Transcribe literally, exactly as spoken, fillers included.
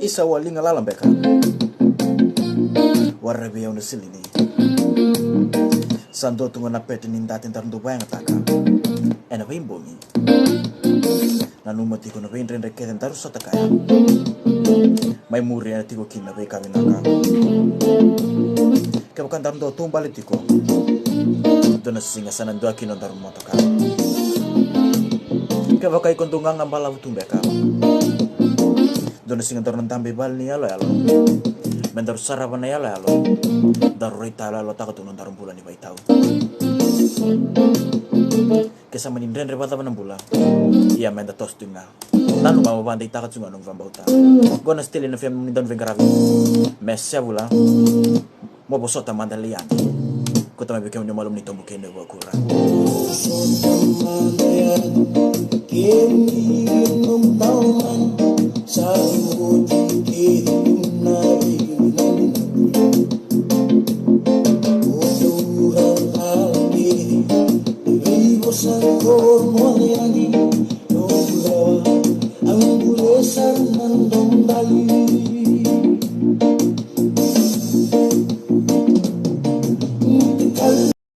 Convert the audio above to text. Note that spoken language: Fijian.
Isa wa liga lala beka. Waravi au na silini. Sa dua tu ga na pete ni date daru dau vayagataka ena veibogi. Nanuma tiko na veidredre kece daru sota kaya. Mai muri ena tiko kina na veika vinaka. Kevaka daru dau taubale tiko, dua na siga sa na dua kina o daru motoka. Kevaka iko dau gaga balavu tu beka, dua na siga daru na dabe i vale ni yaloyalo. Me daru sarava na yaloyalo. Daru raitayaloyalotaka tu na daru bula ni vaitau. Ke sa mani dredre vacava na bula, ia me da toso tu ga. Nanuma mo vakadeitaka tu ga nomu vakabauta. Qo na Steli na F M ni dau ni veiqaravi. Me sevula. Mo vosota mada liyani. Ko tama vei kemuni malumu ni tobu kei na vakura.